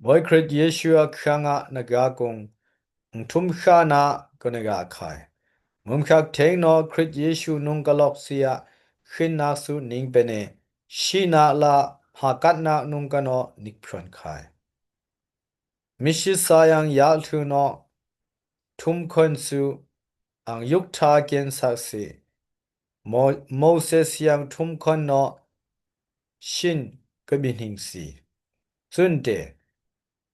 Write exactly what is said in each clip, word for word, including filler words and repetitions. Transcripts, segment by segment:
Boi Krit Yesu a khang a na ga kung, nthum kha na ka na ga khai. Mumkak theng no Krit Yesu nung ka lok sia, khin na su ning pene, shi na la, ha kat na nung ka no nik phron khai. Mishi sayang yalthu no thum khon su ang yuk tha ken sak si. Mo-, Moses yang thum khon no shin ka bi ning si. Sunte,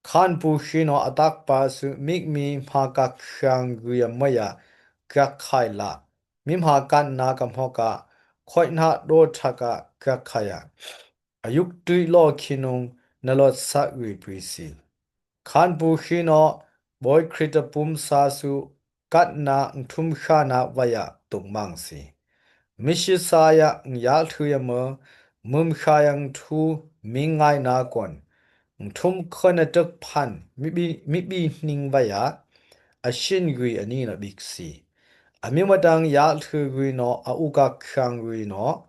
khan pu khi no a tak pa su mik mi ma kak khang gui a maya kak khai la. Mi ma kan na ka mok a, khoi na do tha ka kak khai a. A yuk tui lo khin nung na lot sak ui pui si. Khan pu khi no Boi Krit a pum sa su kat na thum kha na vaya tuk mang si. Mishi saya yalthu ya ma, mum kha yang thu mi ngai na kon. Thum khon a tuk phan, mi bi, mi bi ning vaya, a shin gui a ni na bik si. A mi matang yalthu gui no, a u kak khang gui no,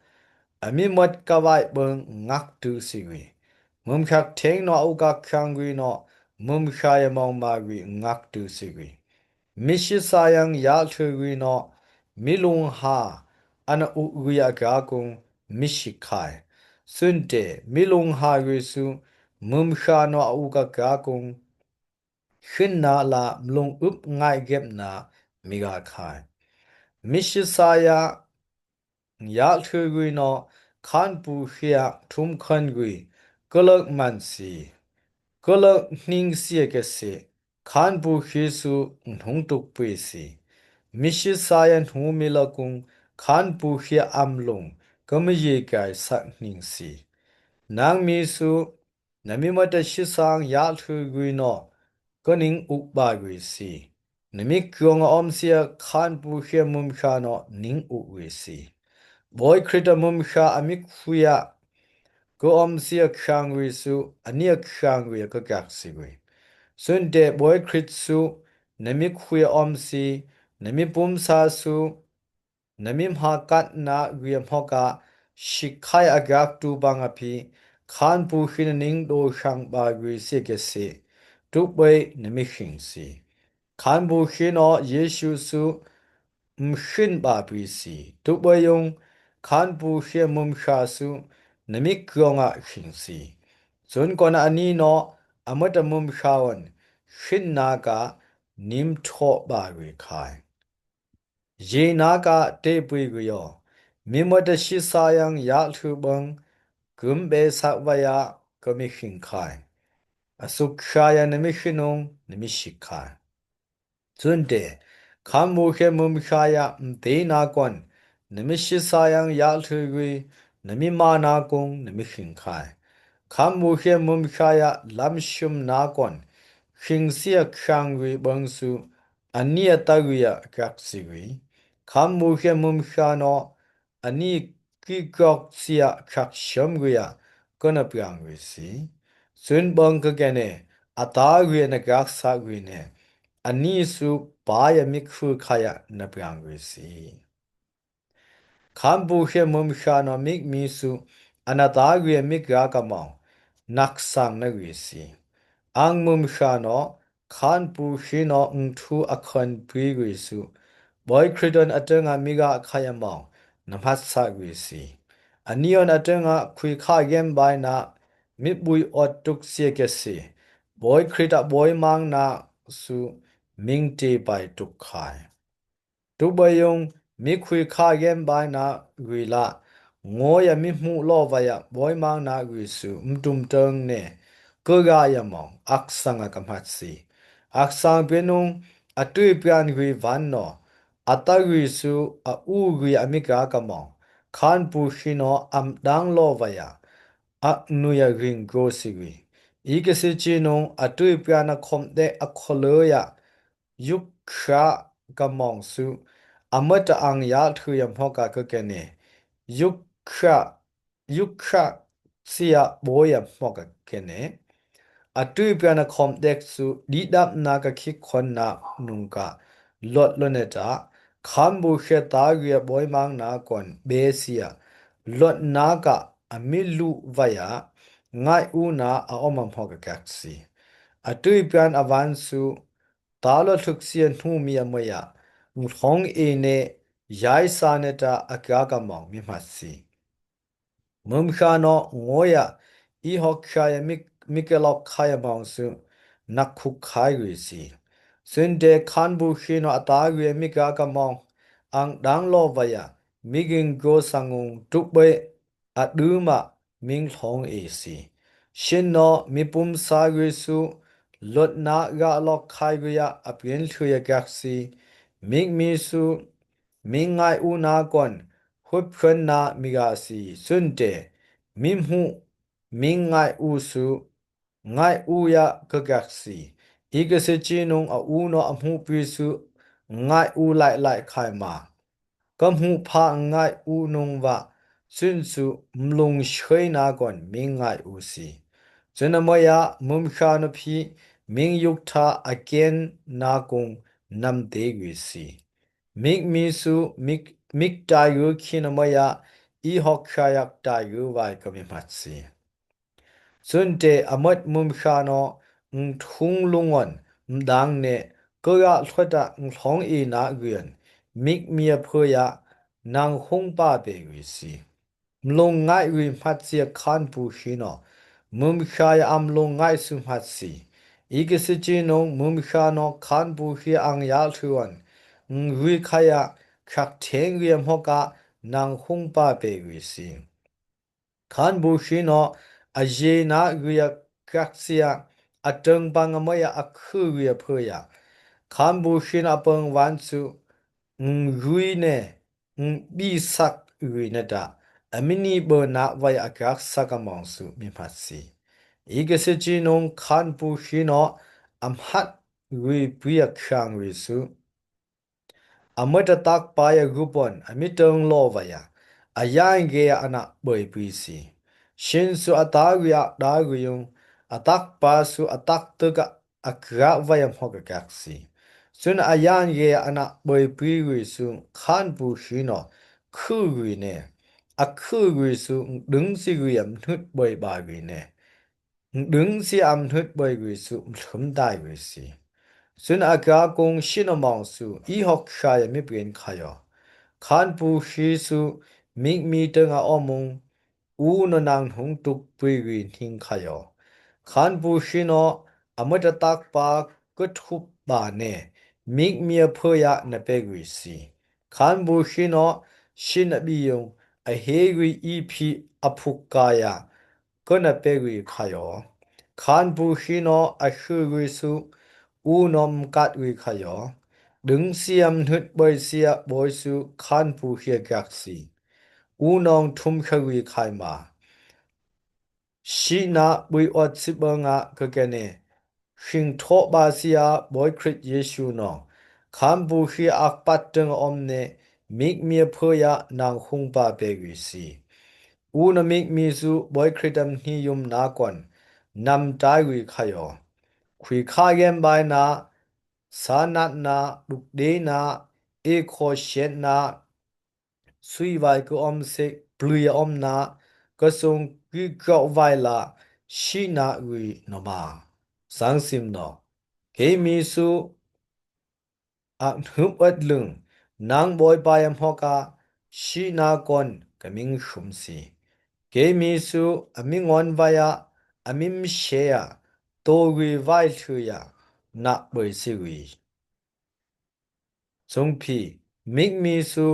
a mi mat ka vai bang ngak tu si gui. Mumkak theng no a u kak khang gui no, mum kha ya mong ma gui ngak tu si gui. Mishi sayang yalthu gui no, mi lung ha, ana u gui a ka kung, mishi khai. Sunte, mi lung ha gui su, mum kha no a u ka ka kung, khin na la mlung up ngai gep na mi ga khai. Mishi saya yalthu gui no khan pu khi a thum khon gui, ka lak man si. Ka lak ning si a ke si, khan pu khi su nung tuk pui si. Mishi saya nu mi la kung khan pu khi a am lung, ka mi ye kai sak ning si. Nang mi su, na mi mata shi sang yalthu gui no, ka ning uk ba gui si. Na mi kyong a om si a khan pu khi a mum kha no ning uk gui si. Boi Krit a mum kha a mi khui a, ka om si a khang gui su, a ni a khang gui a ka kak si gui. Sunte Boi Krit su, na mi khui a om si, na mi pum sa su, na mi ma kat na gui a mok a, shi khai a gak tu bang a pi, khan pu khi na ning do khang ba gui si ke si, tuk bai na mi khing si. Khan pu khi no Yesu su, mkhin ba pi si, tuk bai yung, khan pu khi a mum kha su, na mi kyong a khing si. Sun kon a ni no, a mata mum kha on, khin na ka, nim tho ba gui khai. Ye na ka te pui gui yo. Mi mata shi sayang yalthu bang, kum be sak vaya ka mi khing khai. A suk kha ya na mi khin nung, na mi shi khai. Sunte, khan pu khi a mum kha ya mte na kon, na mi shi sayang yalthu gui, na mi ma na kung, na mi khing khai. Khan pu khi a mum kha ya lam shum na kon, khing si a khang gui bang su, a ni a ta gui a kak si gui. Khan pu khi a mum kha no, a ni ki kok si a kak sham gui a, ka na piang gui si. Sun bang ka ke ne, a ta gui a na kak sa gui ne, a ni su pa ya mi khu kha ya na piang gui si. Khan pu khi a mum kha no mik mi su, a na ta gui a mi kak a mong, nak sang na gui si. Ang mum kha no, khan pu khi no ng thu a khon pui gui su. Boi Krit on a teng a mi ga khai a mong, na mat sa gui si. A ni on a teng a khui kha gem bai na, mi bui ot tuk si ke si. Boi Krit a boi mang na su, ming te bai tuk khai. Tuk bai yung, mi khui kha gem bai na gui la, ngoi a mi mu lo vaya boi mang na gui su, mtum teng ne, ka ga ya mong, ak sang a ka mat si. Ak sang pe nung, a tui pian gui van no, a ta gui su, a u gui a mi kak a mong, khan pu khi no, am dang lo vaya, ak nui a ring go si gui. I ke si chi nung, a tui pian a khom de a kho lo ya, yuk kha ka mong su, a mata ang yalthu ya mok a ka ke ne, yuk kha, yuk kha si a boi ya mok a ke ne. A tui pian a khom dek su, di dap na ka khik khon na nung ka, lot lo ne ta, khan pu khi a ta gui a boi mang na kon, be si a, lot na ka, a miluh vaya, ngai una a om a mhok a kak si. A tui pian a van su, talo thuk si a nu mi a maya, nglong e ne, yai sa ne ta a kak a mong mi mhat si. Mumkha no ngoya, i hok kha ya mik, mik a lok kha ya mong su, nak khuk khai gui si. Sunte khanbu khi no a ta gui a mik a ka mong, ang dang lo vaya, mik ing go sangung tuk bai, a duma, ming hlong e si. Shin no, mi pum sa gui su, lot na ga lok khai gui ya, a pien thui a kak si, mik mi su, ming ngai u na kon, hup khen na mi ga si, sunte, mi mhu, ming ngai u su, ngai u ya ka kak si. I ka si chi nung a u no a mhu pi su, ngai u lai lai khai ma. Ka mhu pha ngai u nung va, sun su mlung shoi na kon ming ngai u si. Sun a maya, mumkha no phi, ming yuk tha a ken na kung nam te gui si. Mik mi su, mik, mik tai gu khin a maya, i hok kha yak tai gu vai ka mi mhat si. Sunte a mat mumkha no, ng thung lungon, mdang ne, ka ga hlot a ng hlong i na gui an, mik mi a pho ya, nang hung pa pe gui si. Mlung ngai gui mhat si a khanbu khi no, mumkha ya a mlung ngai su mhat si. I ka si chi nung mumkha no khanbu khi ang ya thui an, ng gui kha ya, kak theng gui a mhok a, nang hung pa pe gui si. Khanbu khi no, a ye na gui a kak si a, a teng pang a maya a khu gui a pho ya. Khanbu khi no a pang van su, ng gui ne, ng bi sak gui ne ta, a mi ni bo na vaya a kak sak a mong su mi mhat si. I ka si chi nung khanbu khi no, a mhat gui pui a kang gui su. A mat a tak pa ya gu pon, a mi teng lo vaya, a yang ge ya a na boi pui si. Shin su a ta gui a ta gui yung, a tak pa su a tak tuk a a kra vaya mhok a kak si. Sun a yang ge a na boi pui gui su khanbu khi no, khu gui ne. A khu gui su ng dung si gui a mnut boi ba gui ne. Ng dung si a mnut boi gui su mlum tai gui si. Sun a kra kung shin a mong su, i hok kha ya mi pien kha yo. Khanbu khi su, mik mi teng a om ung, u no nang hung tuk pui gui hning kha yo. Khanbu khi no, a mat a tak pa ka thup ba ne, mik mi a pho ya na pe gui si. Khanbu khi no, shin a bi yung, a he gui i phi a phuk ka ya, ka na pe gui kha yo. Khanbu khi no, a khu gui su, u no mkat gui kha yo. Dung si a mnut boi si a boi su, khanbu khi a kak si. U nong thum kha gui khai ma. Shi na bui ot si bang a ka ka ne. Hing tho ba si a boi Krit Yesu no. Khanbu khi ak pat teng om ne, mik mi a pho ya nang hung pa pe gui si. U no mik mi su boi Krit am ni yum na kon, nam tai gui kha yo. Khui kha gem bai na, sa nat na, duk de na, e kho shet na, sui vai ka om sek, plui a om na, ka sung ki kyo vai la, shi na gui no ma. Sang sim no. Kei mi su, a hnup at lung, nang boi bai a mhok a, shi na kon ka ming shum si. Kei mi su, a mi ngon vai a, a mi mshe a, to gui vai thui a, na boi si gui. Sung phi, mik mi su,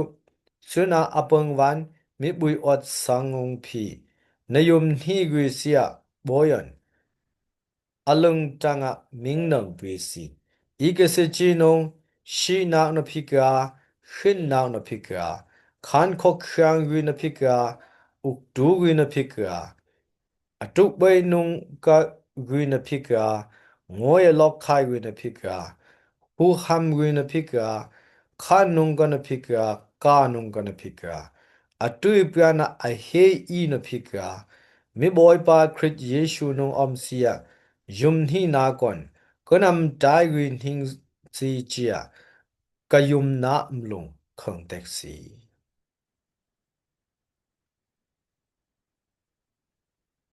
sun a a pang van, mi bui ot sang ung phi, na yum ni gui si a, boi on. A lung tang a ming nang pui si. I ka si chi nung, shi nak na phi ka, hin nak na phi ka, khan khok khang gui na phi ka, uk tu gui na phi ka, a tuk bai nung ka gui na phi ka, ngoi a lok khai gui na phi ka, hu ham gui na phi ka, khan nung ka na phi ka, ka nung ka na phi ka, a tui pian a a he i na phi ka, mi boi pa Krit Yesu nung om si a, yum ni na kon, ka nam tai gui hning si chi a, ka yum na mlung khang tek si.